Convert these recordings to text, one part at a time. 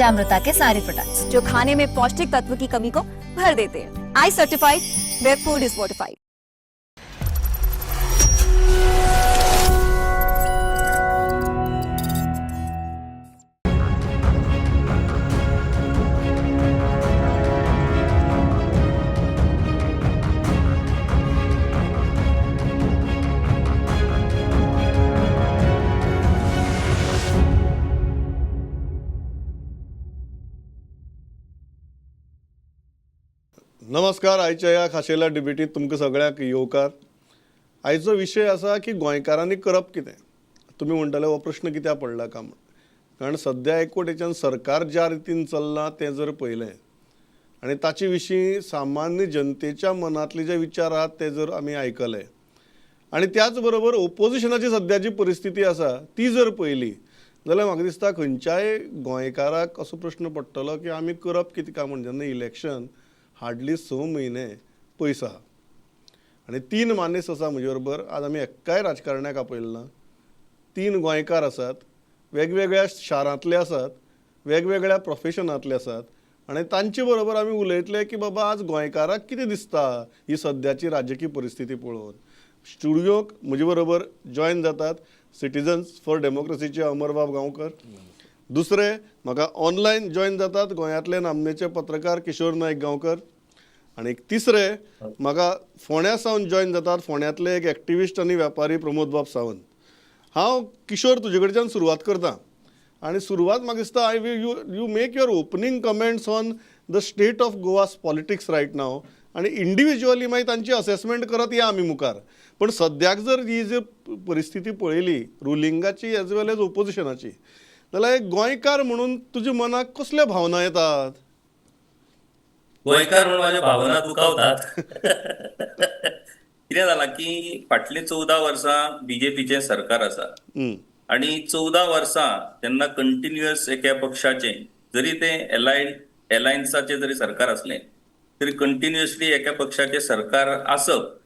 पंचामृता K सारे products, जो खाने में पौष्टिक तत्व की कमी को भर देते हैं। I certified, where food is fortified. नमस्कार. आयच्या ह्या खाशेल्या डिबेटीत तुमकां सगळ्यांक येवकार. आयचो विशय आसा की गोंयकारांनी करप कितें. तुमी म्हणटले हो प्रश्न कित्याक पडला काय म्हूण. कारण सद्या एकवटेच्यान सरकार ज्या रितीन चल्लां तें जर पळयलें आनी ताचे विशीं सामान्य जनतेच्या मनांतले जे विचार आहात ते जर आमी आयकले आनी त्याच बरोबर ओपोजिशनाची सद्या जी परिस्थिती आसा ती जर पळयली जाल्यार म्हाका दिसता खंयच्याय गोंयकाराक असो प्रश्न पडटलो की आमी करप कितें काय म्हूण, जेन्ना इलेक्शन हार्डली 6 म्हयने पयस आहा. आनी 3 मानेस्त आसा म्हजे बरोबर. आज आमी एक्काय राजकारण्याक आपयलें ना. 3 गोंयकार आसात, वेगवेगळ्या शारांतले आसात, वेगवेगळ्या प्रोफेशनांतले आसात आनी तांचे बरोबर आमी उलयतले की बाबा आज गोंयकाराक कितें दिसता ही सद्याची राजकीय परिस्थिती पळोवन. स्टुडियोक म्हजे बरोबर जॉयन जातात सिटिजन्स फॉर डेमोक्रेसीचे अमरबाब गांवकर, दुसरे म्हाका ऑनलायन जॉयन जातात गोंयांतले नामनेचे पत्रकार किशोर नायक गांवकर, आनी तिसरे म्हाका फोंड्या सावन जॉयन जातात फोंड्यांतले एक एक्टिविस्ट आनी व्यापारी प्रमोदबाब सावंत. हांव किशोर तुजे कडच्यान सुरवात करता आनी सुरवात म्हाका दिसता I you you make your opening comments on the state of Goa's politics right now आनी इंडिविज्युअली मागीर तांची असेसमेंट करत या आमी मुखार. पण सद्याक जर ही जर परिस्थिती पळयली रुलिंगाची एज वेल एज ओपोजिशनाची जाल्यार एक गोंयकार म्हणून तुज्या मनाक कसल्यो भावना येतात? गोंयकार म्हणून माझ्या भावना दुखावतात. कितें जालां की फाटलीं 14 वर्सां बीजेपीचें सरकार आसा आनी 14 वर्सां तेन्ना कंटिन्युअस एका पक्षाचें, जरी तें एलायन्साचें जरी सरकार आसलें तरी कंटिन्युअसली एका पक्षाचें सरकार आसप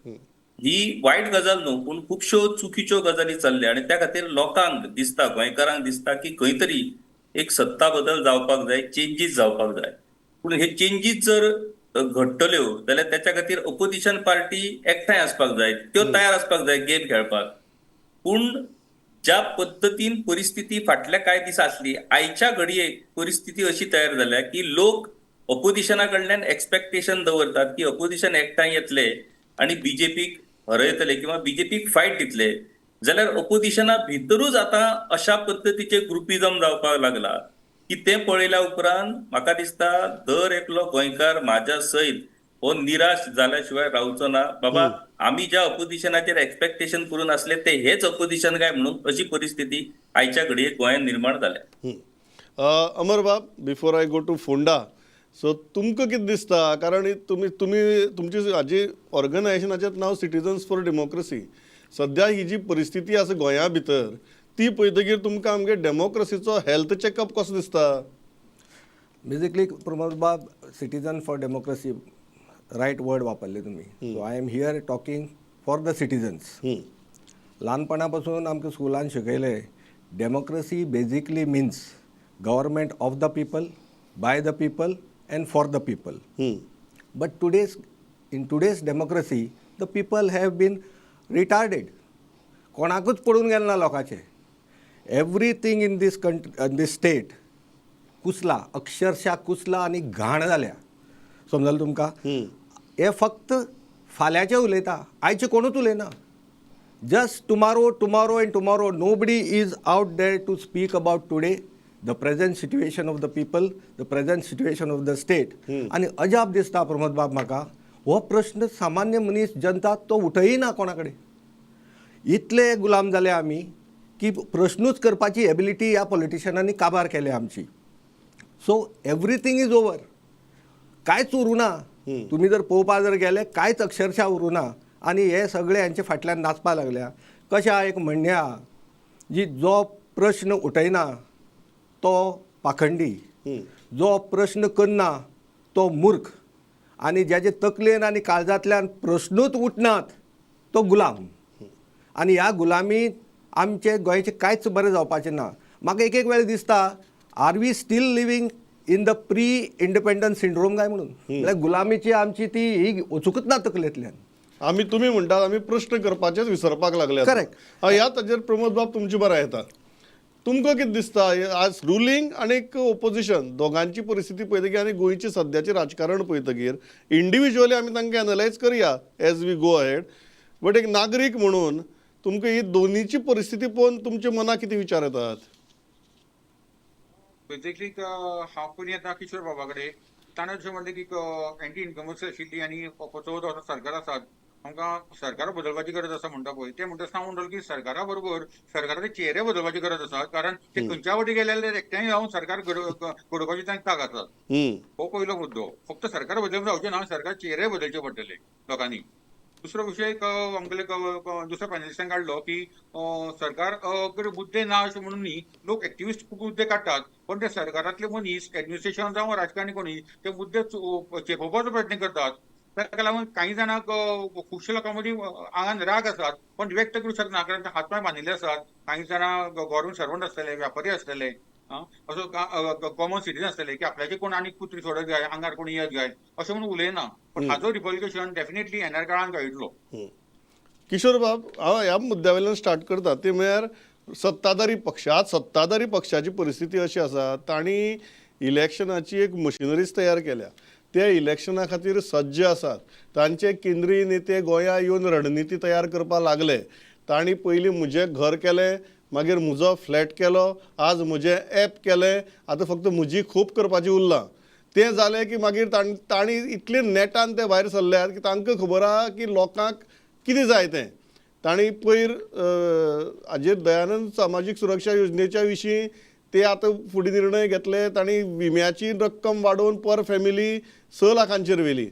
ही वायट गजाल न्हू, पूण खुबश्यो चुकीच्यो गजाली चल्ल्या आनी त्या खातीर लोकांक दिसता, गोंयकारांक दिसता की खंय तरी एक सत्ता बदल जावपाक जाय, चेंजीस जावपाक जाय. पूण हे चेंजीस जर घडटल्यो जाल्यार त्याच्या खातीर ओपोजिशन पार्टी एकठांय आसपाक जाय, त्यो तयार आसपाक जाय गेम खेळपाक. पूण ज्या पद्दतीन परिस्थिती फाटल्या कांय दीस आसली, आयच्या घडयेक परिस्थिती अशी तयार जाल्या की लोक ओपोजिशना कडल्यान एक्सपेक्टेशन दवरतात की ओपोजिशन एकठांय येतले आनी बीजेपीक हरयतले किंवा बीजेपीक फायट दितले. जाल्यार ओपोजिशना भितरूच आतां अशा पद्दतीचे ग्रुपिजम जावपाक लागला की तें पळयल्या उपरांत म्हाका दिसता दर एकलो गोंयकार म्हाज्या सयत हो निराश जाल्या शिवाय रावचो ना. बाबा आमी ज्या ओपोजिशनाचेर एक्सपेक्टेशन करून आसले ते हेच ओपोजिशन काय म्हणून अशी परिस्थिती आयच्या घडयेक गोंयांत निर्माण जाल्या. अमरबाब, before I go to Ponda, so तुमकां कितें दिसता? कारण तुमी तुमी तुमची हाजी ऑर्गनायझेशनाचें नांव सिटिजन्स फॉर डेमोक्रेसी. सद्या ही जी परिस्थिती आसा गोंया भितर ती पळयतकीर तुमकां आमगे डेमोक्रेसीचो हेल्थ चॅकअप कसो दिसता? बेसिकली प्रमोदबाब, citizen for democracy right word वापरले तुमी. So I am here talking for the citizens. ल्हानपणा पासून आमकां स्कुलान शिकयलें, democracy basically means government of the people, by the people and for the people. But in today's democracy the people have been retarded. कोणाकूच पडून गेलें ना लोकांचें. Everything in this country, in this state Kusla, अक्षरशः कुसला आनी घाण जाल्या. समजलें तुमकां? हे फक्त फाल्यांचें उलयता, आयचें कोणूच उलयना. Just tomorrow, tomorrow and tomorrow. Nobody is out there to speak about today, the present situation of the people, the present situation of the state. आनी अजाप दिसता प्रमोद बाब म्हाका, हो प्रश्न सामान्य मनीस जनता तो उठयना कोणा कडेन. इतले गुलाम जाले आमी की प्रश्नूच करपाची एबिलिटी ह्या पॉलिटिशियनांनी काबार केल्या आमची. So everything is over. कांयच उरूना. तुमी जर पळोवपा जर गेले कांयच अक्षरशः उरूना आनी हे सगळे हांचे फाटल्यान नाचपा लागल्या. कशें आहा, एक म्हणणें आहा जी, जो प्रश्न उठयना तो पाखंडी, जो प्रश्न करना तो मूर्ख, आनी ज्याचे तकलेन आनी काळजांतल्यान प्रश्नूच उठनात तो गुलाम. आनी ह्या गुलामीत आमचे गोंयचें कांयच बरें जावपाचें ना. म्हाका एक एक वेळ दिसता, are we still living in the pre independence syndrome काय म्हणून, म्हळ्यार गुलामीची आमची ती ही वचूंकच ना तकलेंतल्यान. आमी तुमी म्हणटात आमी प्रश्न करपाचेच विसरपाक लागले. Correct. ह्या ताजेर प्रमोद बाब तुमचे बरें येता, तुमकां कितें दिसता आज रुलींग आनी ओपोजिशन दोगांची परिस्थिती पळयतकीर आनी गोंयची सद्याचें राजकारण पळयतकीर इंडिविज्युअली आमी तांकां एनलायज करया as we go ahead, but एक नागरीक म्हणून तुमकां ही दोनीची परिस्थिती पळोवन तुमच्या मनाक कितें विचार येतात? बेसिकली हांव पयलीं येता किशोर बाबा कडेन. ताणें अशें म्हणलें की एंटी इन्कमन्सी आशिल्ली आनी 14 वर्सां सरकार आसात, आमकां सरकार बदलपाची गरज आसा म्हणटा पळय. ते म्हणटा आसतना हांव म्हणटलो की सरकारा बरोबर सरकाराचे चेहरे बदलपाची गरज आसा, कारण ते खंयच्या वटेन गेले जाल्यार एकट्याय रावन सरकार घडोवपाची तांकां तांक आसा. हो पयलो मुद्दो. फक्त सरकार बदलूंक जावचें ना, सरकार चेहरे बदलचे पडटले लोकांनी. दुसरो विशय आमगेले दुसऱ्या पॅनलिस्टान काडलो की सरकार मुद्दे ना अशें म्हणून न्ही, लोक एक्टिविस्ट खूब मुद्दे काडटात, पण ते सरकारांतले मनीस एडमिनिस्ट्रेशन जावं राजकारणी कोणी ते मुद्दे चेपोवपाचो प्रयत्न करतात. ताका लागून काही जाणांक खुबशे लोकां मदीं आंगान राग आसात पण व्यक्त करूंक शकना, कारण हात पांय बांदिल्ले आसात. काही जाणां गव्हर्मेंट सर्वंट आसतले, व्यापारी आसतले, असो कॉमन सिटीजन आसतले की आपल्याचे कोण आनी कुत्री सोडत जाय, आंगार कोण येत जाय अशें म्हणून उलयना. पण हाजो रिपब्लिकेशन डेफिनेटली येणार काळान कळटलो. किशोर बाब, हांव ह्या मुद्द्या वयल्यान स्टार्ट करता ती म्हळ्यार सत्ताधारी पक्ष. आज सत्ताधारी पक्षाची परिस्थिती अशी आसा, तांणी इलेक्शनाची एक मशिनरीच तयार केल्या, ते इलेक्शना खातीर सज्ज आसात. तांचे केंद्रीय नेते गोंया येवन रणनिती तयार करपाक लागले. तांणी पयलीं म्हजें घर केलें, मागीर म्हजो फ्लॅट केलो, आज म्हजें एप केलें, आतां फक्त म्हजी खूब करपाची उरलां. तें जालें की मागीर तांणी इतले नेटान ते भायर सरल्यात की तांकां खबर आहा की लोकांक कितें जाय तें. तांणी पयर हाजेर दयानंद सामाजीक सुरक्षा योजनेच्या विशीं ते आतां फुडें निर्णय घेतले. तांणी विम्याची रक्कम वाडोवन पर फॅमिली 6 लाखांचेर व्हेली.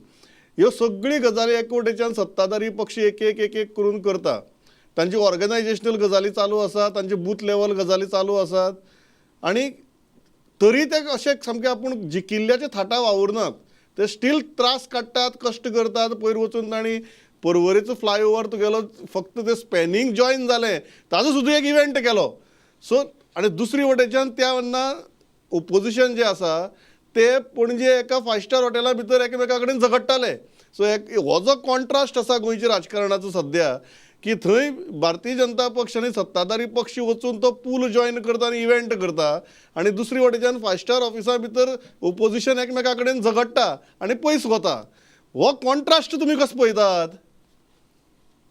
ह्यो सगळी गजाली एकवटेच्यान सत्ताधारी पक्ष एक एक एक एक करून करता. तांची ऑर्गनायजेशनल गजाली चालू आसा, तांचे बूथ लेवल गजाली चालू आसात, आनी तरी ते अशें सामकें आपूण जिखिल्ल्याच्या थाटा वावुरनात. ते स्टील त्रास काडटात, कश्ट करतात. पयर वचून तांणी पर्वरेचो फ्लायओवर तुगेलो फक्त ते स्पॅनींग जॉयन जालें ताजो सुद्दां एक इव्हेंट केलो. सो आनी दुसरी वटेच्यान त्या तेन्ना ओपोजिशन जें आसा ते पणजे एका फायव स्टार हॉटेला भितर एकामेका कडेन झगडटाले. सो एक हो जो कॉन्ट्रास्ट आसा गोंयच्या राजकारणाचो सद्या, की थंय भारतीय जनता पक्ष आनी सत्ताधारी पक्ष वचून तो पूल जॉयन करता आनी इव्हेंट करता, आनी दुसरी वटेच्यान फायव स्टार ऑफिसा भितर ओपोजिशन एकामेका कडेन झगडटा आनी पयस वता. हो कॉन्ट्रास्ट तुमी कसो पळयतात?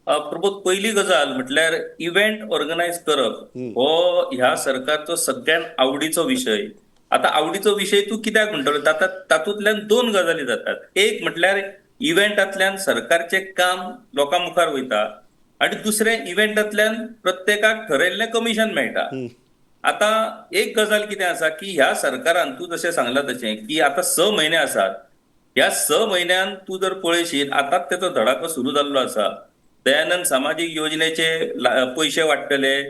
प्रमोद, पयली गजाल म्हटल्यार इव्हेंट ऑर्गनायज करप हो ह्या सरकारचो सगळ्यात आवडीचो विशय. आता आवडीचो विशय तूं कित्याक म्हणटलो, तातूंतल्यान दोन गजाली जातात. एक म्हटल्यार इव्हेंटांतल्यान सरकारचें काम लोकां मुखार वयता, आनी दुसरें इव्हेंटांतल्यान प्रत्येकाक ठरयल्लें कमिशन मेळटा. आतां एक गजाल कितें आसा की ह्या सरकारान तूं जशें सांगलां तशें की आतां 6 म्हयने आसात. ह्या 6 म्हयन्यान तूं जर पळयशीत आतांच तेचो धडाको सुरू जाल्लो आसा. दयानंद सामाजीक योजनेचे पयशे वाडटले,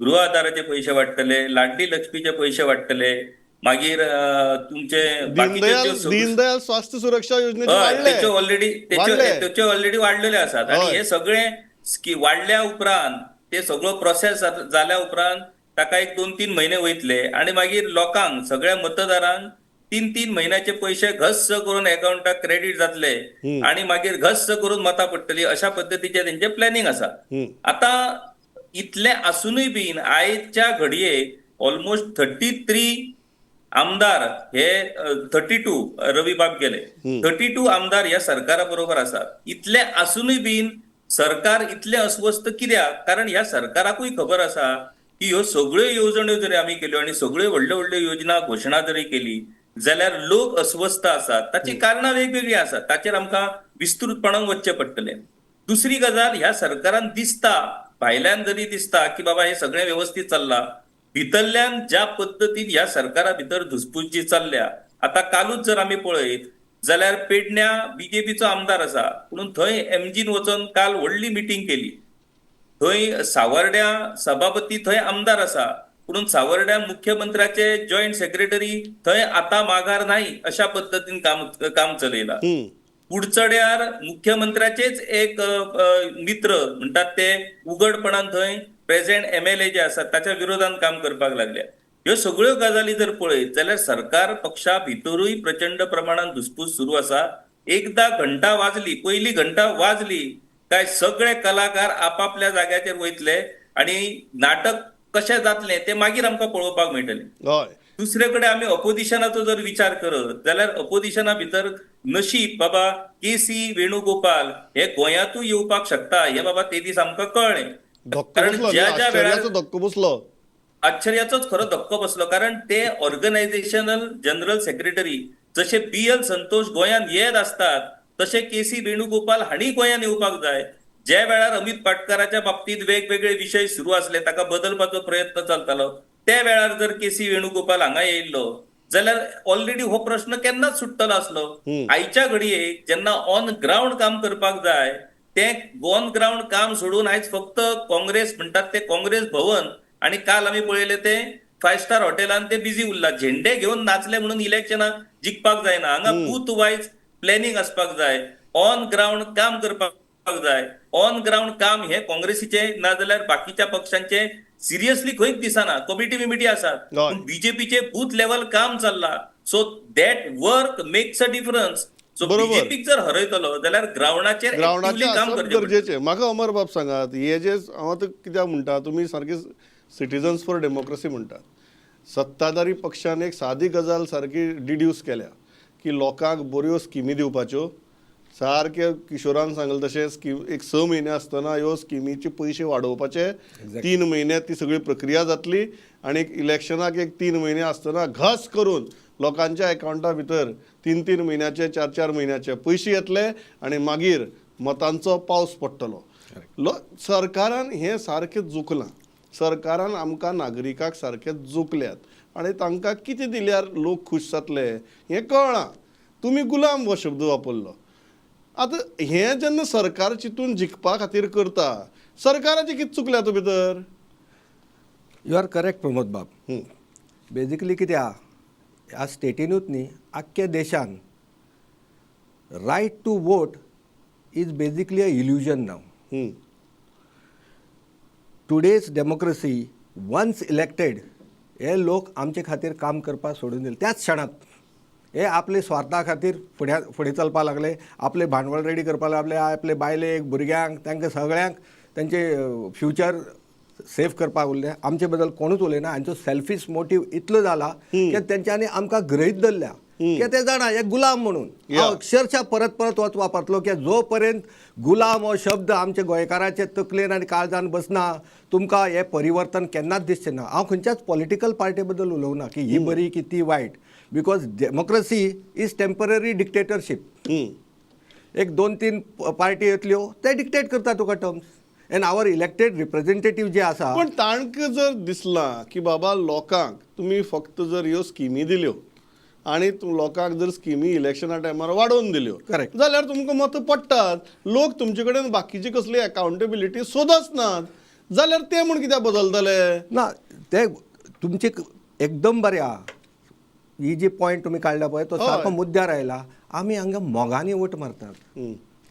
गृह आधाराचे पयशे वाडटले, लाडली लक्ष्मीचे पयशे वाडटले, मागीर तुमचे दीनदयाल स्वास्थ्य सुरक्षा योजनेचे ऑलरेडी तेचे ऑलरेडी वाडलेले आसात. आणि हे सगळे वाडल्या उपरांत ते सगळो प्रोसेस जाल्या उपरांत ताका एक 2-3 म्हयने वयतले आणि मागीर लोकांक सगळ्या मतदारांक 3-3 म्हयन्याचे पयशे घस्स करून अकाउंटाक क्रेडीट जातले आणि मागीर घस्स करून मतां पडटली, अशा पद्दतीचे तेंचे प्लॅनिंग आसा. आतां इतलें आसुनूय बीन आयच्या घडयेक ऑलमोस्ट 33 आमदार हे 32 रवी बाब गेले, 32 आमदार ह्या सरकारा बरोबर आसात. इतलें आसुनूय बीन सरकार इतलें अस्वस्थ कित्याक? कारण ह्या सरकाराकूय खबर आसा की ह्यो सगळ्यो येवजण्यो जरी आमी केल्यो आनी सगळ्यो व्हडल्यो व्हडल्यो योजना घोशणा जरी केली जाल्यार लोक अस्वस्थ आसात. ताची कारणां वेगवेगळीं आसात, ताचेर आमकां विस्तृतपणान वचचें पडटलें. दुसरी गजाल, ह्या सरकारान दिसता भायल्यान जरी दिसता की बाबा हे सगळें वेवस्थीत चल्लां, भितरल्यान ज्या पद्दतीन ह्या सरकारा भितर धुसफूस जी चल्ल्या, आतां कालूच जर आमी पळयत जाल्यार पेडण्या बीजेपीचो आमदार आसा, पूण थंय एमजीन वचून काल व्हडली मिटींग केली. थंय सावर्ड्या सभापती थंय आमदार आसा, पूण सावर्ड्या मुख्यमंत्र्याचे जॉयंट सेक्रेटरी थंय आतां माघार नाही अशा पद्दतीन काम चलयलां. कुडचड्यार मुख्यमंत्र्याचेच एक मित्र म्हणटात ते उघडपणान थंय प्रेझेंट एमएलए जे आसात ताच्या विरोधान काम करपाक लागले. ह्यो सगळ्यो गजाली जर पळयत जाल्यार सरकार पक्षा भितरूय प्रचंड प्रमाणान धुसफूस सुरू आसा. एकदा घंटा वाजली, पयली घंटा वाजली काय सगळे कलाकार आपापल्या जाग्याचेर वयतले आणि नाटक कशें जातलें तें मागीर आमकां पळोवपाक मेळटलें. हय. दुसरे कडेन आमी अपोजिशनाचो जर विचार करत जाल्यार अपोजिशना भितर नशीब बाबा के सी वेणुगोपाल हे गोंयांतूय येवपाक शकता हे बाबा ते दीस आमकां कळ्ळें. धक्को कारण बसलो ज्या न्ही, ज्या वेळार आश्चर्याचो धक्को बसलो. आश्चर्याचोच खरो धक्को बसलो, कारण ते ऑर्गनायझेशनल जनरल सेक्रेटरी जशे बी एल संतोष गोंयांत येत आसतात तशे के सी वेणुगोपाल हांणी गोंयांत येवपाक जाय. ज्या वेळार अमित पाटकाराच्या बाबतींत वेगवेगळे विशय सुरू आसले, ताका बदलपाचो प्रयत्न चलतालो, त्या वेळार जर के सी वेणुगोपाल हांगा येयल्लो जाल्यार ऑलरेडी हो प्रश्न केन्नाच सुट्टलो आसलो. आयच्या घडयेक जेन्ना ऑन ग्रावंड काम करपाक जाय तें ऑन ग्रावंड काम सोडून आयज फक्त काँग्रेस म्हणटात ते काँग्रेस भवन आणि काल आमी पळयलें ते फायव स्टार हॉटेलान ते बिझी उरला. झेंडे घेवन नाचले म्हणून इलेक्शनां जिखपाक जायना. हांगा बूथ वायज प्लॅनिंग आसपाक जाय, ऑन ग्रावंड काम करपाक जाय. ऑन ग्रावंड काम हे काँग्रेसीचे नाजाल्यार बाकीच्या पक्षांचे सिरियसली खंयच दिसना. कमिटी बिमिटी आसात हय. पूण बीजेपीचे बूथ लेवल काम चल्ला. So that work makes a difference. So बरोबर. बीजेपीक जर हरयतलो जाल्यार ग्रावंडाचेर ग्रावंडाचें एक्टिवली काम आसप करचें पडटलें. गरजेचें. म्हाका अमर बाब सांगात, हे जे हांव आतां कित्याक म्हणटा, तुमी सारके सिटीजन्स फॉर डेमोक्रेसी म्हणटात. सत्ताधारी पक्षान एक सादी गजाल सारकी डिड्यूस केल्या की लोकांक बऱ्यो स्किमी दिवपाच्यो. सारके किशोरान सांगलें तशें स्कीम एक 6 म्हयने आसतना ह्यो स्किमीचे पयशे वाडोवपाचे, 3 म्हयन्यात ती सगळी प्रक्रिया जातली आनी इलेक्शनाक एक 3 म्हयने आसतना घस करून लोकांच्या एकावंटा भितर 3-3 म्हयन्याचे 4-4 म्हयन्याचे पयशे येतले आनी मागीर मतांचो पावस पडटलो. सरकारान हें सारकें चुकलां. सरकारान आमकां नागरिकांक सारकें जोखल्यात आनी तांकां कितें दिल्यार लोक खूश जातले हें कळ्ळां. तुमी गुलाम हो शब्द वापरलो. आतां हें जेन्ना सरकार चिंतून जिखपा खातीर करता, सरकाराचें कितें चुकल्या तूं भितर? You are correct Pramod बाब. बेजिकली कितें आहा, ह्या स्टेटीनूच न्ही आख्ख्या देशान right to vote is basically a illusion now. Today's democracy once elected हे लोक आमचे खातीर काम करपाक सोडून दिले त्याच क्षणात. हे आपले स्वार्था खातीर फुड्या फुडें चलपाक लागले, आपले भांडवल रेडी करपाक लागले, आपले बायलेक भुरग्यांक तांकां सगळ्यांक तांचे फ्युचर सेफ करपाक उरले. आमचे बद्दल कोणूच उलयना. हांचो सेल्फीश मोटीव इतलो जाला की तेंच्यांनी आमकां गृहीत धरल्या की ते जाणा हे गुलाम म्हणून. हांव अक्षरशः परत परत होच वापरतलो की जो पर्यंत गुलाम हो शब्द आमच्या गोंयकाराचे तकलेन आनी काळजान बसना तुमकां हें परिवर्तन केन्नाच दिसचें ना. हांव खंयच्याच पॉलिटिकल पार्टी बद्दल उलोवना की ही बरी की ती वायट, because democracy is temporary dictatorship. एक 2-3 पार्टी येतल्यो ते डिक्टेट करता तुका terms and our elected representative जे आसा. पण तांकां जर दिसलां की बाबा लोकांक तुमी फक्त जर ह्यो स्किमी दिल्यो आनी लोकांक जर स्किमी इलेक्शना टायमार वाडोवन दिल्यो करेक्ट. जाल्यार तुमकां मतां पडटात, लोक तुमचे कडेन बाकीची कसली अकावंटेबिलिटी सोदच नात, जाल्यार ते म्हूण कित्याक बदलतले? ना ते तुमचे एकदम बरें आहा. ही जी पॉयंट तुमी काडला पळय तो सारको मुद्द्यार आयला. आमी हांगा मोगांनी वोट मारतात.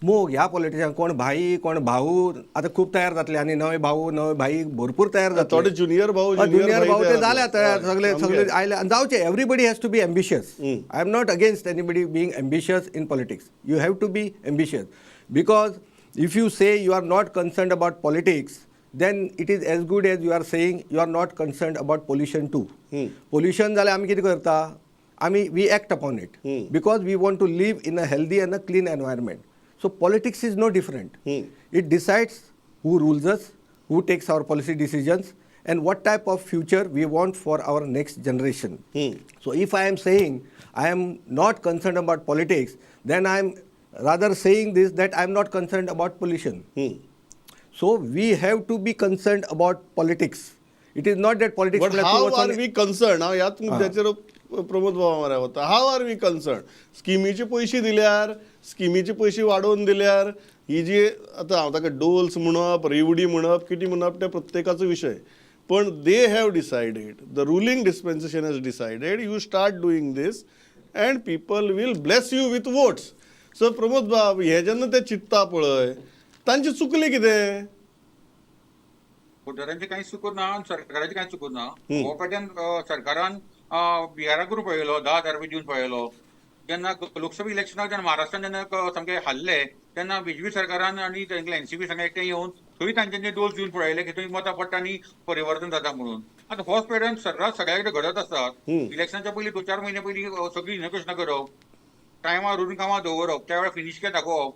मोग ह्या पॉलिटिशियन कोण भाई कोण भाऊ आतां खूब तयार जातले आनी नवे भाऊ नवे भाई भरपूर तयार जातले. थोडे ज्युनियर भाऊ ज्युनियर भाऊ ते जाल्या तयार, सगळे सगळे आयले आनी जावचे. Everybody has to be ambitious. I am not against anybody being ambitious in politics. You have to be ambitious because if you say you are not concerned about politics then it is as good as you are saying you are not concerned about pollution too. Pollution जाल्यार आमी कितें करता, आमी we act upon it because we want to live in a healthy and a clean environment. So politics is no different. It decides who rules us, who takes our policy decisions, and what type of future we want for our next generation. So if I am saying I am not concerned about politics, then I am rather saying this that I am not concerned about pollution. So we have to be concerned about politics. It is not that politics. But how are we concerned? हांव ह्याच मुद्द्याचेर प्रमोद बाबा मरे वता. How are we concern? स्किमीचे पयशे दिल्यार, स्किमीचे पयशे वाडोवन दिल्यार, ही जी आतां हांव ताका डोल्स म्हणप, रेवडी म्हणप, कितें म्हणप ते प्रत्येकाचो विशय. पण they have decided, the ruling dispensation has decided, you start doing this and people will bless you with votes. So Pramod बाब, हे जेन्ना ते चिंत्ता पळय, तांचें चुकलें कितें? वोटरांचें कांयच चुकून ना आनी सरकाराचें कांयच चुकून ना. हो पॅटर्न सरकारान बिहारा करून पळयलो, 10,000 रुपया दिवन पळयलो. जेन्ना लोकसभा इलेक्शनाक जेन्ना महाराष्ट्रान जेन्ना सामके हारले तेन्ना बीजेपी सरकारान आनी तांचे एनसीपी संग एकठांय येवन थंय तांच्यांनी डोस दिवन पळयले की थंय मतां पडटा आनी परिवर्तन जाता म्हणून. आतां होच पॅटर्न सर्रास सगळ्या कडेन घडत आसा. इलेक्शनाच्या पयलीं 2-4 म्हयने पयलीं सगळीं इनोग्रेशनां करप, टायमार व्हरून कामां दवरप, त्या वेळार फिनीश कें दाखोवप,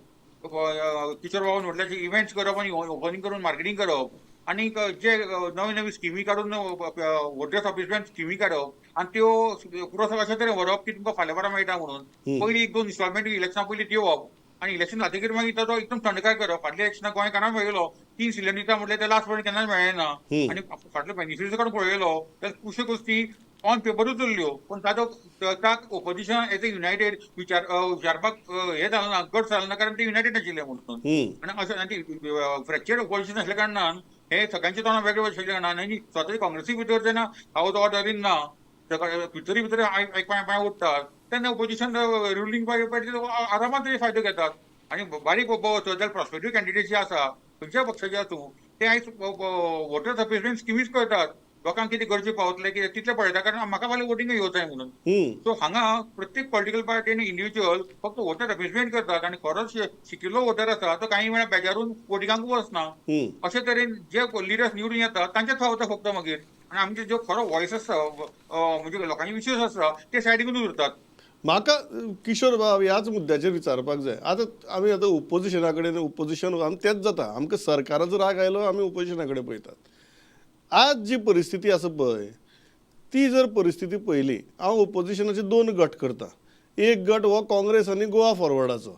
किशोर बाबान म्हटल्यार इव्हेंट्स करप आनी ओपनींग करून मार्केटींग करप आनी जे नवी नवी स्किमी काडून वोटर्स ऑफिसान स्किमी काडप आनी त्यो प्रोसेस अशे तरेन व्हरप की तुमकां फाल्यां परां मेळटा म्हणून. पयलीं 1-2 इन्स्टॉलमेंट इलेक्शना पयलीं दिवप आनी इलेक्शन जातकीर मागीर ताचो एकदम थंडकाय करप. फाटल्या इलेक्शनाक गोंयकारांक पळयलो 3 सिलिंडर दिता म्हटल्यार ते लास्ट पर्यंत केन्नाच मेळ्ळें ना. आनी फाटले बेनिफिट्स काडून पळयलो जाल्यार खुबश्यो गोश्टी ऑन पेपरूच उरल्यो, पूण ताचो ताक ओपोजिशन एज ए युनायटेड विचारपाक हें जालें ना, गट जालें ना, कारण ते युनायटेड नाशिल्ले म्हणून. आनी अशें आनी फ्रॅक्चर्ड ओपोजिशन आसल्या कारणान हे सगळ्यांच्या तोंडान वेगळे वेगळे आशिल्ल्या कारणान आनी स्वताची काँग्रेसी भितर जेन्ना हावज ऑर्डरीन ना, भितरी भितर एक पांय पांय उठतात तेन्ना ओपोजिशन रुलींग पार्टी आरामात तरी फायदो घेतात. आनी बारीक वचत जाल्यार प्रोस्पेक्टीव कॅन्डिडेट जे आसा खंयच्याय पक्षाचे आसूं ते आयज वोटर सप्रेशन स्किमीच करतात, लोकांक कितें गरजे पावतले कितें तितलें पळयता, कारण म्हाका फाल्यां वोटिंग येवचें म्हणून. सो हांगा प्रत्येक पॉलिटिकल पार्टी आनी इंडिव्हिज्युअल फक्त वोटर अपेसमेंट करतात आनी खरोच शिकिल्लो वोटर आसा तो कांय वेळा बेजारून वोटिंगाक वचना. अशे तरेन जे लिडर्स निवडून येतात तांचेच फावता फक्त मागीर, आनी आमचे जो खरो वॉयस आसा म्हणजे लोकांचे विश्वास आसा ते सायडीकूच उरतात. म्हाका किशोर बाब ह्याच मुद्द्याचेर विचारपाक जाय. आतां आमी आतां ओपोजिशना कडेन ओपोजिशन आमी तेंच जाता, आमकां सरकाराचो राग आयलो आमी ओपोजिशना कडेन पळयतात. आज जी परिस्थिती आसा पळय ती जर परिस्थिती पळयली, हांव ओपोजिशनाचे 2 गट करता. एक गट हो काँग्रेस आनी गोवा फॉरवर्डाचो,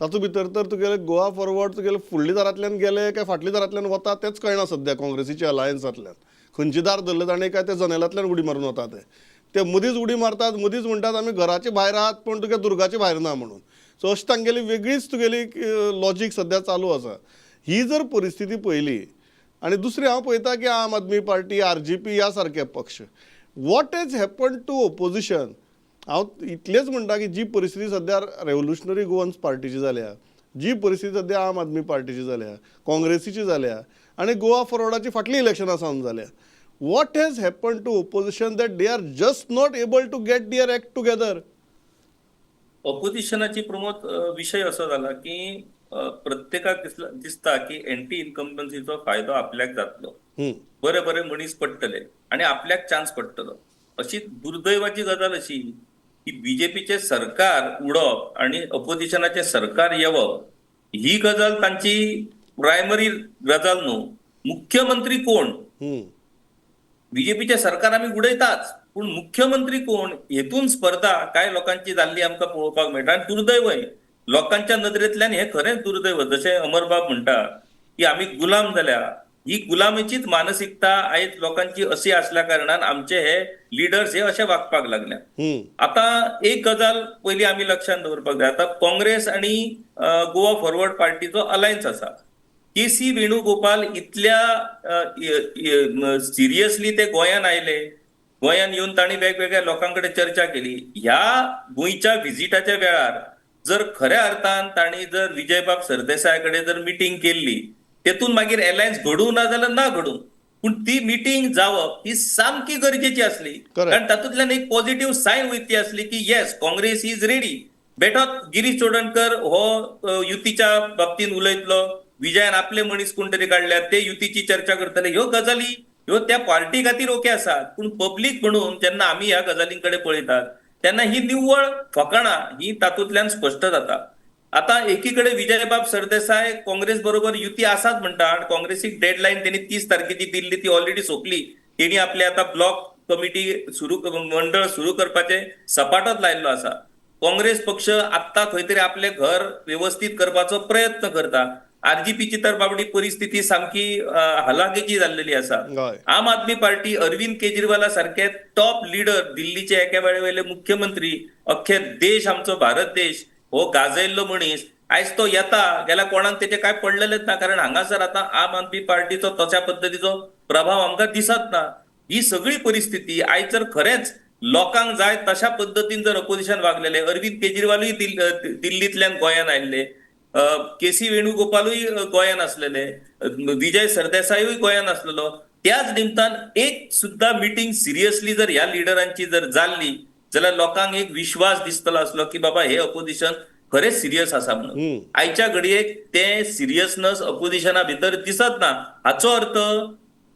तातूंत भितर तर तुगेले गोवा फॉरवर्ड तुगेले फुडल्या दारांतल्यान गेले काय फाटल्या दारांतल्यान वता तेंच कळना सद्या. काँग्रेसीच्या अलायन्सांतल्यान खंयचे दार धरलें ताणें काय ते जनेलांतल्यान उडी मारून वता, ते मदींच उडी मारतात, मदींच म्हणटात आमी घराचे भायर आहात पूण तुगे दुर्गाचे भायर ना म्हणून. सो अशी तांगेली वेगळीच तुगेली लॉजीक सद्या चालू आसा. ही जर परिस्थिती पळयली आनी दुसरी हांव पळयता की आम आदमी पार्टी, RGP ह्या सारके पक्ष, what has happen to opposition. हांव इतलेंच म्हणटा की जी परिस्थिती सद्या रेव्होल्युशनरी गोवन्स पार्टीची जाल्या, जी परिस्थिती सद्या आम आदमी पार्टीची जाल्या, काँग्रेसीची जाल्या आनी गोवा फॉरवर्डाची फाटलीं इलेक्शनां सावन जाल्या, what has happen to opposition that they are just not able to get their act together. ऑपोजिशनाची Pramod विशय असो जाला की प्रत्येकाक दिसता की एंटी इन्कम्बन्सीचो फायदो आपल्याक जातलो, बरे बरे मनीस पडटले आनी आपल्याक चान्स पडटलो. अशी दुर्दैवाची गजाल अशी की बीजेपीचे सरकार उडप आनी ऑपोजिशनाचें सरकार येवप ही गजाल तांची प्रायमरी गजाल न्हू. मुख्यमंत्री कोण, बीजेपीचें सरकार आमी उडयताच पूण मुख्यमंत्री कोण हेतून स्पर्धा कांय लोकांची जाल्ली आमकां पळोवपाक मेळटा. आनी दुर्दैवय लोकांच्या नदरेंतल्यान हें खरेंच दुर्दैव. जशें अमरबाब म्हणटा की आमी गुलाम जाल्या, ही गुलामीचीच मानसिकता आयज लोकांची अशी आसल्या कारणान आमचे हे लिडर्स हे अशे वागपाक लागल्या. आतां एक गजाल पयली आमी लक्षांत दवरपाक जाय. आतां काँग्रेस आनी गोवा फॉरवर्ड पार्टीचो अलायन्स आसा. के सी वेणुगोपाल इतल्या सिरियसली ते गोंयान आयले, गोंयान येवन तांणी वेगवेगळ्या लोकां कडेन चर्चा केली. ह्या गोंयच्या विजिटाच्या वेळार जर खऱ्या अर्थान तांणी जर विजयबाब सरदेसाय कडेन जर मिटींग केल्ली, तेतून मागीर एलायन्स घडूं ना जाल्यार ना घडूं, पूण ती मिटींग जावप ही सामकी गरजेची आसली. कारण तातूंतल्यान एक पॉझिटिव्ह सायन वयती आसली की येस, काँग्रेस is ready. बेठोच गिरीश चोडणकर हो युतीच्या बाबतींत उलयतलो, विजयान आपले मनीस कोण तरी काडल्यात ते युतीची चर्चा करतले. ह्यो गजाली ह्यो त्या पार्टी खातीर ओके आसात, पूण पब्लीक म्हणून जेन्ना आमी ह्या गजालीं कडेन पळयतात तेन्ना ही निव्वळ फकाणां ही तातूंतल्यान स्पश्ट जाता. आतां एकीकडे विजयबाब सरदेसाय काँग्रेस बरोबर युती आसाच म्हणटा आनी काँग्रेसीक डेडलायन तेणी 30 तारखेची दिल्ली ती ऑलरेडी सोंपली. तेणी आपले आतां ब्लॉक कमिटी सुरू मंडळ सुरू करपाचें सपाटोच लायिल्लो आसा. काँग्रेस पक्ष आत्तां खंय तरी आपलें घर वेवस्थीत करपाचो प्रयत्न करता. आरजीपीची तर बाबडी परिस्थिती सामकी हलाखीची जाल्लेली आसा. आम आदमी पार्टी अरविंद केजरीवाला सारखे टॉप लिडर, दिल्लीचे एका वेळे वयले मुख्यमंत्री, अख्खे देश आमचो भारत देश हो गाजयल्लो मनीस आयज तो येता गेल्यार कोणाक तेचे काय पडलेलेच ना, कारण हांगासर आतां आम आदमी पार्टीचो तशा पद्दतीचो प्रभाव आमकां दिसत ना. ही सगळी परिस्थिती आयज जर खरेंच लोकांक जाय तशा पद्दतीन जर अपोजिशन वागलेले, अरविंद केजरीवालूय दिल्लींतल्यान गोंयान आयिल्ले, के सी वेणुगोपालूय गोंयान आसलेले, विजय सरदेसायूय गोंयान आसलेलो. त्याच निमतान एक सुद्धा मिटींग सिरियसली जर ह्या लिडरांची जर जाल्ली जाल्यार लोकांक एक विश्वास दिसतलो आसलो की बाबा हे अपोजिशन खरेंच सिरियस आसा म्हणून. आयच्या घडयेक ते सिरियसनस अपोजिशना भितर दिसत ना. हाचो अर्थ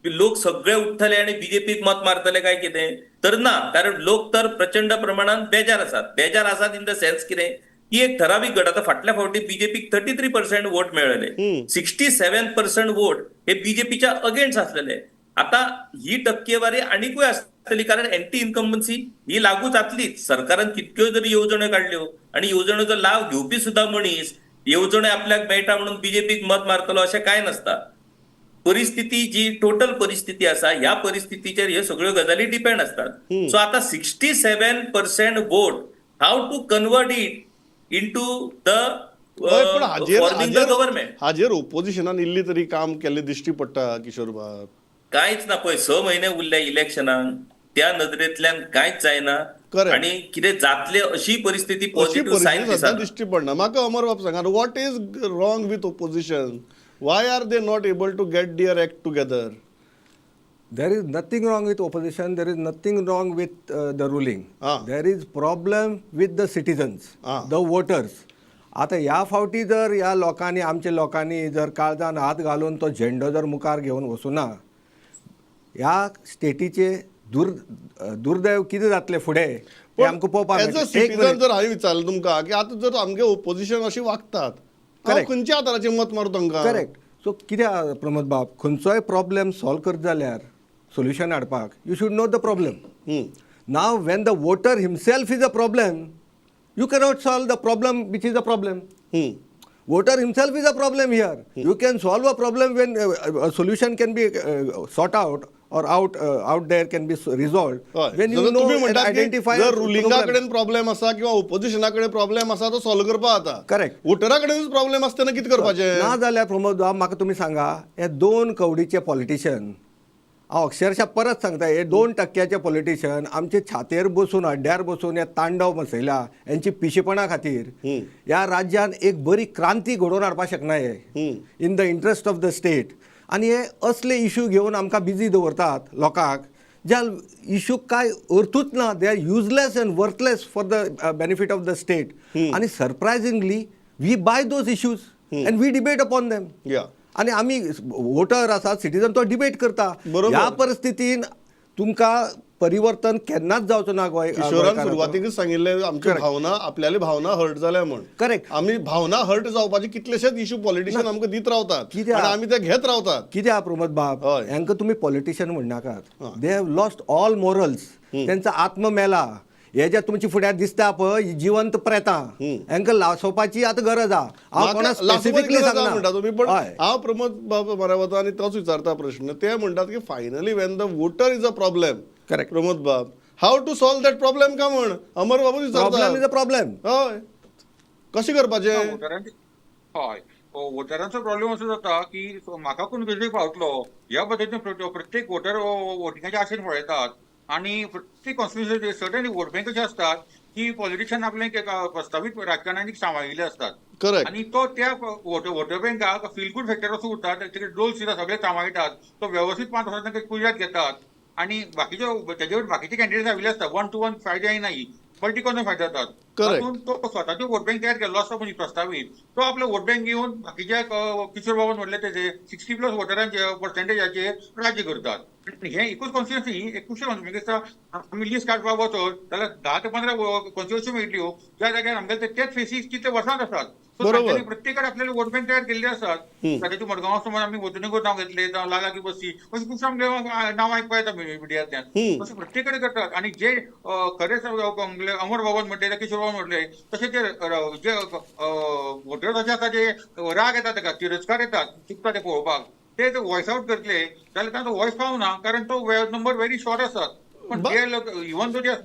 लोक सगळे उठ्ठले आणि बीजेपीक मत मारतले काय कितें तर ना, कारण लोक तर प्रचंड प्रमाणात बेजार आसात. बेजार आसात इन the sense कितें की एक ठरावीक गट, आता फाटल्या फावटी बीजेपीक 33% वोट मेळ्ळेले, 67% वोट हे बीजेपीच्या अगेन्स्ट आसलेले. आता ही टक्केवारी आनिकूय आसतली, कारण एंटी इन्कम्बन्सी ही लागू जातलीच. सरकारान कितक्यो जरी येवजण्यो काडल्यो आणि येवजण्योचो लाव घेवपी सुद्धा मनीस येवजण्यो आपल्याक मेळटा म्हणून बीजेपीक मत मारतलो अशें कांय नासता. परिस्थिती जी टोटल परिस्थिती आसा ह्या परिस्थितीचेर ह्यो सगळ्यो गजाली डिपेंड आसतात. सो आता 67% vote how to convert it into the हय, पण हाजेर फॉर्मिंग the हाजेर गव्हर्मेंट. हाजेर ओपोजिशनान इल्ली तरी काम केल्लें दिश्टी पडटा किशोर बाब? कांयच ना. पळय 6 म्हयने उरले इलेक्शनाक, त्या नदरेंतल्यान कांयच जायना Correct. आणि कितें जातले अशी परिस्थिती अशी पॉझिटिव्ह सायन परिस्थिती सध्या दिसना. दिश्टी पडना. म्हाका अमर बाब सांगा, what is wrong with opposition? Why are they not able to get their act together? There is nothing wrong with opposition. There is nothing wrong with the ruling. There is problem with the citizens, the voters. आता ह्या फावटी जर ह्या लोकांनी, आमच्या लोकांनी जर काळजान हात घालून तो झेंडो जर मुखार घेवन वचूना, ह्या स्टेटीचे दुर्दैव कितें जातलें फुडें हें आमकां पळोवपाक एज अ मेळटलें. एक सिटीजन मिनिट. जर हांवें विचारलें तुमकां की आतां जर आमगे ओपोजिशन अशी वागतात, हांव खंयच्या आदाराचेर मत मारू तांकां? करेक्ट. सो कितें आहा प्रमोद बाब, खंयचोय प्रॉब्लेम सॉल्व करता जाल्यार सोल्युशन हाडपाक you should know the problem. Now when the voter himself is a problem, you cannot solve the problem which is a problem. Voter himself is a problem here. You can solve a problem when a solution can be sought out or out there can be resolved when you know तुम्ही and म्हणटात की identify जर a रुलिंगा problem. कडेन problem आसा किंवा ओपोजिशना कडेन problem आसा तो सॉल्व करपा जाता. वोटरा कडेनच प्रॉब्लेम आसता तेन्ना कितें करपाचें? ना जाल्यार प्रमोद बाब, म्हाका तुमी सांगा, हे 2 कवडीचे पॉलिटिशियन, हांव अक्षरशः परत सांगता, हे 2 टक्क्याचे पॉलिटिशियन आमचे छातयेर बसून, हड्ड्यार बसून हे तांडव मसयला. हेंची पिशेपणा खातीर ह्या राज्यान एक बरी क्रांती घडोवन हाडपाक शकना हे in the interest of the state. आनी हे असले इशू घेवन आमकां बिजी दवरतात लोकांक, ज्या इशूक कांय अर्थूच ना. They are useless and worthless for the benefit of the state. आनी surprisingly we buy those issues and we debate upon them. आनी आमी वोटर आसात, सिटीजन तो डिबेट करता. ह्या परिस्थितीन तुमकां परिवर्तन केन्नाच जावचो ना गोंय किशोरान गोंयकाराचो. सुरवातीकच सांगिल्लें, आमची भावना, आपल्याली भावना हर्ट जाल्या म्हण. आमी भावना हर्ट जावपाचे कितलेशेच इशू पॉलिटिशियन आमकां दीत रावतात कित्याक? आनी आमी ते घेत रावतात. कित्याक प्रमोद बाब, हांकां तुमी politician म्हणनाकात. They have lost all morals. तेंचो आत्म मेला. हे जे तुमच्या फुड्यार दिसता पळय, ही जिवंत प्रेतां, हांकां लासोवपाची आतां गरज आहा. हांव म्हाका कोणाक लासोवपाची स्पेसिफिकली गरज आहा सांगना. म्हणटा तुमी, पण हांव प्रमोद बाब म्हऱ्या वता आनी तोच विचारता प्रश्न. ते म्हणटात की finally when the voter is a problem, Pramod बाब, how to solve that problem का म्हण अमर बाबू विचारता. Problem is a problem. हय, कशें करपाचें? हय, वोटरांचो प्रॉब्लेम असो जाता की म्हाका कोण वेंचणूक पावतलो ह्या पद्दतीन प्रत्येक वोटर वोटिंगाच्या आशेन पळयतात आनी प्रत्येक कॉन्स्टिट्युन्सी सर्टन वोट बँक अशे असतात की पॉलिटिशियन आपले एक प्रस्तावीत राजकारण्यांनी सांबाळिल्ले असतात. आनी तो त्या वोटर बँकाक फील गुड फॅक्टर असो उरता, तेजे डोल सुद्दां सगळे सांबाळटात, तो वेवस्थीत 5 वर्सां तांकां कुयदाद घेतात आनी बाकीचे तेजे बाकीचे कॅन्डिडेट्स आयिल्ले आसता, वन टू वन फायदे जायना, पॉलिटिकल फायदो जातात. तातूंत तो स्वताचो वोट बँक तयार केल्लो आसता म्हणजे प्रस्तावीत, तो आपलो वोट बँक घेवन बाकीच्या, किशोर बाबान म्हणलें तेजे, 60+ वोटरांचे पर्संटेजाचेर राज्य करतात. हे एकूच कॉन्स्टिट्युन्सी न्ही, एक खुबशे कॉन्स्टिट्युन्सी दिसता. आमी लिस्ट काडपाक वचत जाल्यार 10 ते 15 कॉन्स्टिट्युन्सी मेळटल्यो ज्या जाग्यार आमगेले तेच फेसीस कितले वर्सांच आसात. सो तांच्यांनी प्रत्येकान आपल्याला वोट बँक तयार केल्ले आसात. सद्याचे मडगांव समज आमी वतनगर नांव घेतले, जावं लाला की बस्ती, अशें खुबशे आमगे नांव आयकपा येता मिडियांतल्यान. तशें प्रत्येक कडेन करतात आनी जे खरेंच अमर बाबान म्हणले, किशोर बाबान म्हणले तशें ते जे वोटर्स अशे आसा जे राग येता ताका, तिरस्कार येतात, चुकता ते पळोवपाक, ते जर वॉयस आउट करतले जाल्यार तांचो वॉयस पावना, कारण तो नंबर व्हेरी शॉर्ट आसात. पण जे लोक इवन दो जे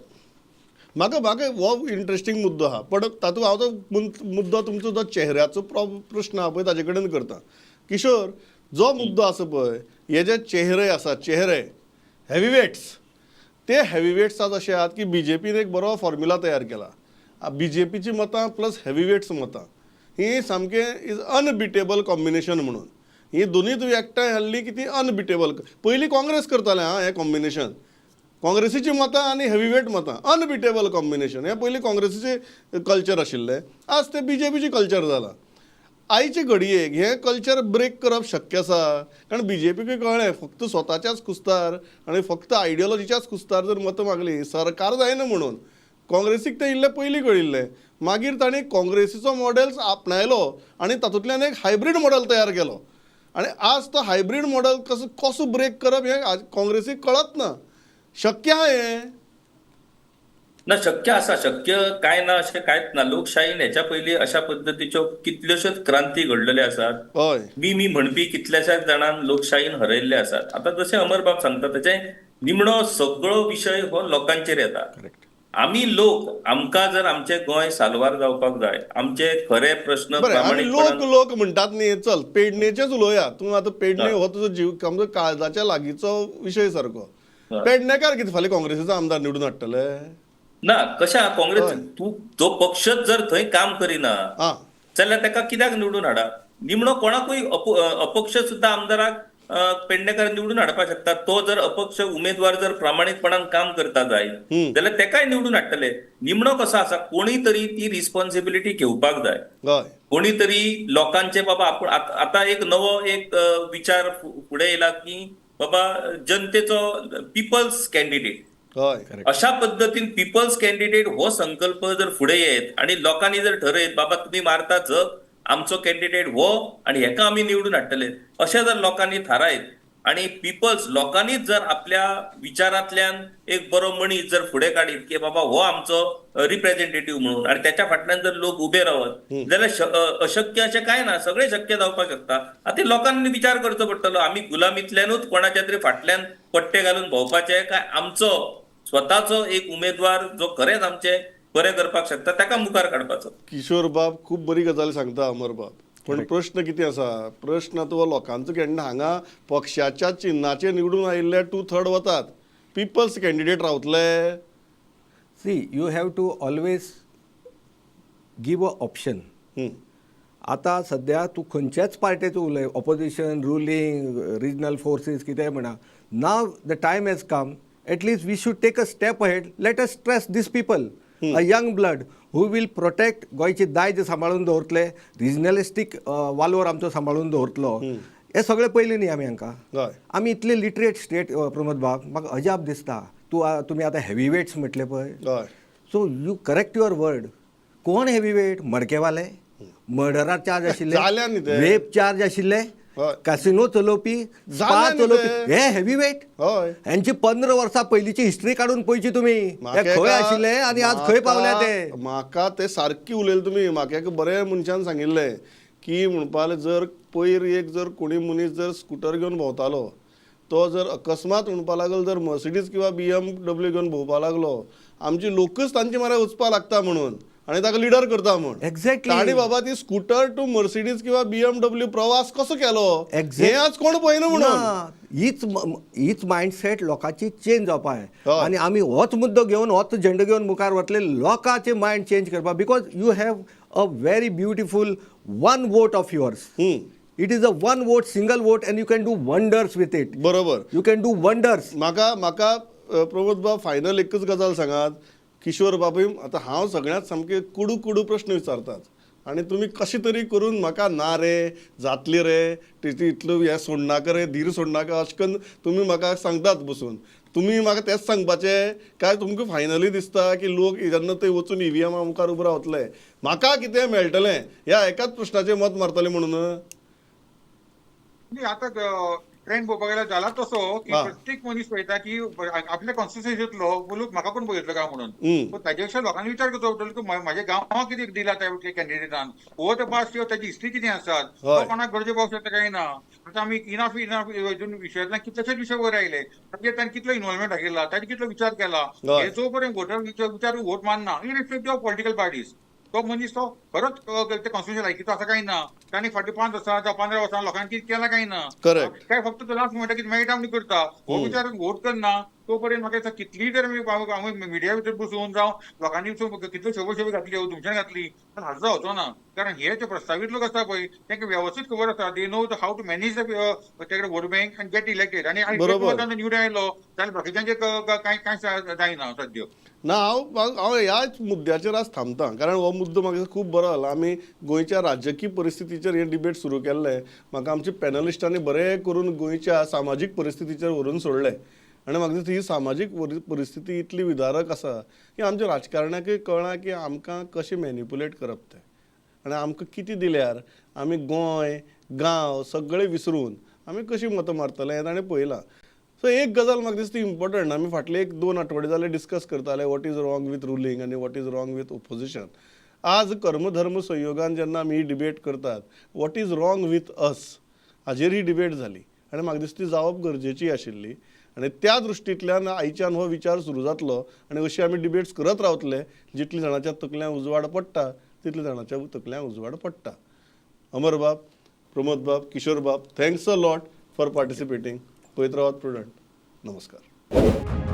म्हाका म्हाका हो इंट्रस्टींग मुद्दो आहा, पण तातूंत हांव तो मुद्दो तुमचो जो चेहऱ्याचो प्रश्न आहा पळय ताजे कडेन करता. किशोर, जो मुद्दो आसा पळय, हे जे चेहरे आसा, चेहरे हेवीवेट्स, ते हेवीवेट्स आज अशे आहात की बीजेपीन एक बरो फॉर्म्युला तयार केला, बीजेपीची मतां प्लस हेवीवेट्स मतां ही सामकें is unbeatable combination म्हणून. ही दोनूय तुवें एकठांय हाडली की ती अनबिटेबल. पयलीं काँग्रेस करताले आं हें कॉम्बिनेशन, काँग्रेसीची मतां आनी हेवीवेट मतां, अनबिटेबल कॉम्बिनेशन. हें पयलीं काँग्रेसीचें कल्चर आशिल्लें, आज तें बीजेपीचें कल्चर जालां. आयचे घडयेक हें कल्चर ब्रेक करप शक्य आसा? कारण बीजेपीकूय कळ्ळें फक्त स्वताच्याच कुस्तार आनी फक्त आयडियोलॉजीच्याच कुस्तार जर मतां मागलीं सरकार जायना म्हणून. काँग्रेसीक तें इल्लें पयलीं कळिल्लें, मागीर तांणी काँग्रेसीचो मॉडेल आपणायलो आनी तातूंतल्यान एक हायब्रीड मॉडेल तयार केलो. आनी आज तो हायब्रीड मॉडेल कसो कसो ब्रेक करप हें आज काँग्रेसीक कळत ना. शक्य आहा हें? ना, शक्य आसा. शक्य काय ना अशें कांयच ना. लोकशाहीन हेच्या पयलीं अशा पद्दतीच्यो कितल्योश्योच क्रांती घडलेल्यो आसात. हय, मी मी म्हणपी कितल्याशाच जाणांक लोकशाहीन हरयल्ले आसात. आतां जशें अमरबाब सांगता तशें निमणो सगळो विशय हो लोकांचेर येता. आमी लोक, आमकां जर आमचें गोंय साल्वार जावपाक जाय, आमचे खरे प्रस्न बरें, आमी लोक प्रामाणीकपणान लोक म्हणटात न्ही, चल पेडणेचेच उलोवया. तूं आतां पेडणे हो तुजो जीव आमचो काळजाच्या लागींचो विशय सारको. पेडणेकार कितें फाल्यां काँग्रेसीचो आमदार निवडून हाडटले? ना, कशें काँग्रेस तूं जो पक्षच जर थंय काम करिना जाल्यार ताका कित्याक निवडून हाडा? निमणो कोणाकूय अपक्ष सुद्दां आमदाराक पेडणेकार निवडून हाडपाक शकता. तो जर अपक्ष उमेदवार जर प्रामाणीकपणान काम करता जायत जाल्यार तेकाय निवडून हाडटले. निमणो कसो आसा, कोणी तरी ती रिस्पॉन्सिबिलिटी घेवपाक जाय. कोणी तरी लोकांचे बाबा आपूण आतां एक नवो एक विचार फुडें येयला की बाबा जनतेचो पिपल्स कॅन्डिडेट, अशा पद्दतीन पिपल्स कॅन्डिडेट हो संकल्प जर फुडें येत आनी लोकांनी जर ठरयत बाबा तुमी मारता जग, आमचो कॅन्डिडेट हो आनी हेका आमी निवडून हाडटले, अशें जर लोकांनी थारायत आनी पिपल्स लोकांनीच जर आपल्या विचारांतल्यान एक बरो मनीस जर फुडें काडीत की बाबा हो आमचो रिप्रेझेंटेटिव्ह म्हणून आनी त्याच्या फाटल्यान जर लोक उबे रावत जाल्यार अशक्य अशें कांय ना, सगळें शक्य जावपाक शकता. आतां लोकांनी विचार करचो पडटलो, आमी गुलामींतल्यानूच कोणाच्या तरी फाटल्यान पट्टे घालून भोंवपाचे काय आमचो स्वताचो एक उमेदवार जो खरेंच आमचें बरें करपाक शकता ताका मुखार काडपाचो. किशोर बाब खूब बरी गजाल सांगता अमर बाब, पण प्रश्न कितें आसा, प्रश्न आतां हो लोकांचो केन्ना हांगा पक्षाच्या चिन्नाचेर निवडून आयिल्ले 2/3 वतात, पिपल्स कॅन्डिडेट रावतले? See, you have to always give a option. आतां सद्या तूं खंयच्याच पार्टेचो उलय, ऑपोजिशन, रुलींग, रिजनल फोर्सीस कितेंय म्हणा, now the time has come, at least we should take a step ahead. Let us trust these people, a young blood who will protect गोंयची दायज सांबाळून दवरतले, रिजनलिस्टीक वालोर आमचो सांबाळून दवरतलो. हें सगळें पयलें न्ही आमी हांकां. आमी इतले लिटरेट स्टेट. प्रमोद बाब, म्हाका अजाप दिसता तूं तुमी आतां हेवी वेट्स म्हटले पळय, so you correct your word. कोण हेवी वेट? मडकेवाले, मर्डरार चार्ज आशिल्ले, रेप चार्ज आशिल्ले, कॅसिनो चलोवपी, स्पा चलोवपी, हे हेवी वेट. हेंची 15 वर्सां पयलींची हिस्ट्री काडून पळयची तुमी, हे खंय आशिल्ले आनी आज खंय पावल्या ते. म्हाका ते सारकी उलयले तुमी. म्हाका एका बऱ्या मनशान सांगिल्लें की म्हणपाक जर पयर एक जर कोणी मनीस जर स्कुटर घेवन भोंवतालो, तो जर अकस्मात म्हणपाक लागलो जर मर्सिडीज किंवा BMW घेवन भोंवपाक लागलो, आमची लोकच तांचे म्हऱ्यान वचपाक लागता म्हणून आनी ताका लिडर करता म्हूण. एक्झॅक्टली. ताणी बाबा ती स्कुटर टू मर्सिडीज किंवा BMW प्रवास कसो केलो हें आज कोण पळयना म्हणून. हीच मायंडसेट लोकांची चेंज जावपा जाय आनी आमी होच मुद्दो घेवन, होच झेंडो घेवन मुखार वतले, लोकांचे मायंड चेंज करपाक. Because you have a very beautiful one vote of yours. It is a one vote, single vote, and you can do wonders with it. बरोबर, you can do wonders. म्हाका म्हाका प्रमोद बाब फायनल एकच गजाल सांगात. किशोर बाबूय आतां हांव सगळ्यांत सामके कुडू कुडू प्रश्न विचारतात आनी तुमी कशें तरी करून म्हाका ना रे जातली रे ती इतलो हें सोडनाका रे, धीर सोडनाका अशें करून तुमी म्हाका सांगतात बसून. तुमी म्हाका तेंच सांगपाचें काय तुमकां फायनली दिसता की लोक जेन्ना ते वचून EVM मुखार उबे रावतले म्हाका कितें मेळटलें ह्या एकाच प्रश्नाचेर मत मारतले म्हणून? आतां ट्रेंड पळोवपाक गेल्यार जाला तसो की प्रत्येक मनीस पळयता की आपल्या कॉन्स्टिट्युएन्सींतलो लोक म्हाका कोण पळयतलो काय म्हणून. ताजे पेक्षा लोकांनी विचार करचो पडटलो की म्हाज्या गांवांत कितें दिला त्या कॅन्डिडेटान, हो ते पास ताजी हिस्ट्री कितें आसात, तो कोणाक गरजे पावंक शकता काय ना. आतां आमी इनाफ इनाफ हितून विशयांतल्यान कितलेशेच विशय वयर आयले, ताजेर ताणें कितलो इनवॉल्वमेंट दाखयला, ताणें कितलो विचार केला, हे जो पर्यंत वोटर विचार वोट मानना इरिस्पेक्टीव ऑफ पॉलिटिकल पार्टीज. तो मनीस तो खरोच ते कॉन्स्टिट्युशन लायकीचो आसा काय ना, ताणें फाटलीं 5 वर्सां जावं 15 वर्सां लोकांनी कितें केलां काय ना, काय फक्त तो लास्ट म्हणटा कितें मेळटा म्हणून करता, हो विचार वोट करना. तो पर्यंत म्हाका दिसता कितलीय जर आमी आमी मिडिया भितर बसून जावं लोकांनी कितल्यो शोभो शोभो घातल्यो, तुमच्यान घातली, पण हाजो जावचो ना. कारण हे जे प्रस्तावीत लोक आसा पळय, तांकां वेवस्थीत खबर आसा, they know how to manage तेकडे vote bank and get elected. आनी निवडून आयलो जाल्यार बाकीच्यांचे कांय कांय जायना सद्य. ना, हांव हांव ह्याच मुद्द्याचेर आज थांबता, कारण हो मुद्दो म्हाका खूब बरो जाला. आमी गोंयच्या राजकीय परिस्थितीचेर हे डिबेट सुरू केल्ले. म्हाका आमच्या पॅनलिस्टांनी बरें करून गोंयच्या सामाजीक परिस्थितीचेर व्हरून सोडलें आनी म्हाका दिसता ही सामाजीक परिस्थिती इतली विदारक आसा की आमच्या राजकारण्याकय कळ्ळां की आमकां कशें मॅनिपुलेट करप तें आनी आमकां कितें दिल्यार आमी गोंय गांव सगळें विसरून आमी कशीं मतां मारतले हें ताणें पळयलां. सो एक गजाल म्हाका दिसता इम्पॉर्टंट, आमी फाटले एक दोन आठवडे जाले डिस्कस करताले what is wrong with ruling आनी what is wrong with opposition. आज कर्मधर्म संयोगान जेन्ना आमी ही डिबेट करतात, what is wrong with us हाजेर ही डिबेट जाली आनी म्हाका दिसता ती जावप गरजेची आशिल्ली आनी त्या दृश्टींतल्यान आयच्यान हो विचार सुरू जातलो आनी अशी आमी डिबेट्स करत रावतले. जितले जाणाच्या तकल्यांक उजवाड पडटा तितले जाणाच्या तकल्यांक उजवाड पडटा. अमर बाब, प्रमोद बाब, किशोर बाब, thanks a lot for participating. पळयत रावात प्रुडंट. नमस्कार.